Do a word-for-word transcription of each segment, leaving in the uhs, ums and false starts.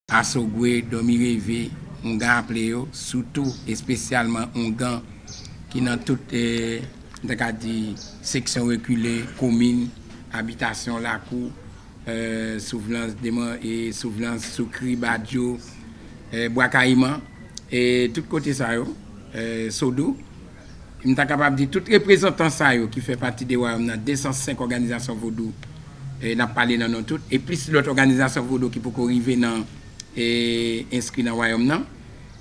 Asogwe, Dòmi Reve, Oungan aple yo, sitou, espesyalman Oungan, ki nan tout, eh, m ta ka di, seksyon rekile, komin, abitasyon, lakou, eh, Souvnans, Deman, e Souvnans, Soukri, Badyo, eh, Bwa Kayiman, e tout kote sa yo, eh, Sodo. M ta kapab di tout reprezantan sa yo ki fè pati de wayòm nan, de san senk òganizasyon vodou, eh, n ap pale nan non tout, e plis lòt òganizasyon vodou ki poko rive nan, eh, enskri nan wayòm nan,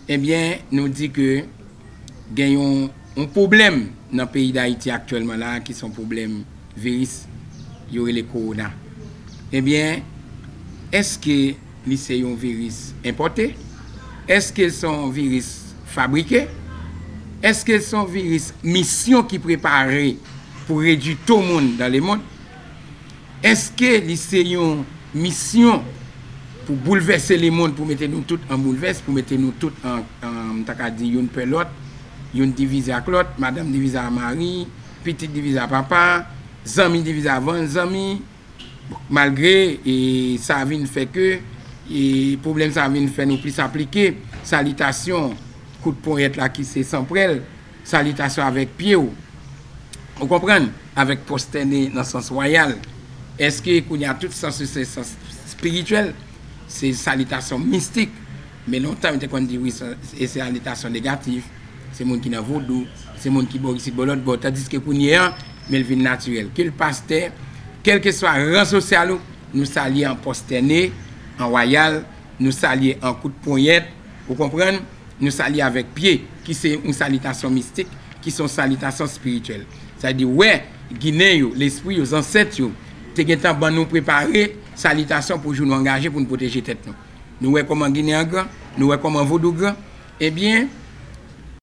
ebyen, nou di ke gen yon, yon pwoblèm nan peyi Dayiti aktyèlman la, ki se yon pwoblèm viris yo rele kowona. Ebyen, èske li se yon viris enpòte? Èske l se yon viris fabrike? Èske l se yon viris misyon ki prepare pou redui to moun dan lemonn? Èske li se yon misyon pou boulvèse lemonn, pou mete nou tout an boulvès, pou mete nou tout an, an, m ta ka di, youn pè lòt, youn divize ak lòt, madanm divize a mari, pitit divize a papa, zanmi divize a van, zanmi, malgre, e, sa vin fè ke, e, pwoblèm sa vin fè nou plis aplike salitasyon kout ponyèt la ki se sanprèl, salitasyon avèk pye w, ou konprann, avèk pwostène nan sans wayal. Èske kounye a tout sans yo se sans espirityèl? Se salitasyon mistik. Men lontan, yo te konn di, wi, sa, e se salitasyon negatif. Se moun ki nan vodou, se moun ki bò isit, bò lòt bò. Tandiske kounye a, men l vin natirèl. Ke l pastè, kèlkeswa ran sosyal ou, nou salye an pwostène, an wayal, nou salye an kout ponyèt, ou konprann? Nou salye avèk pye, ki se yon salitasyon mistik, ki se yon salitasyon espirityèl. Sa vle di, wè, Ginen yo, lespri yo, zansèt yo, te gentan ban nou prepare salitasyon pou jou nou angaje pou nou pwoteje tèt nou. Nou wè kòman Ginen an gran, nou wè kòman vodou gran. Ebyen,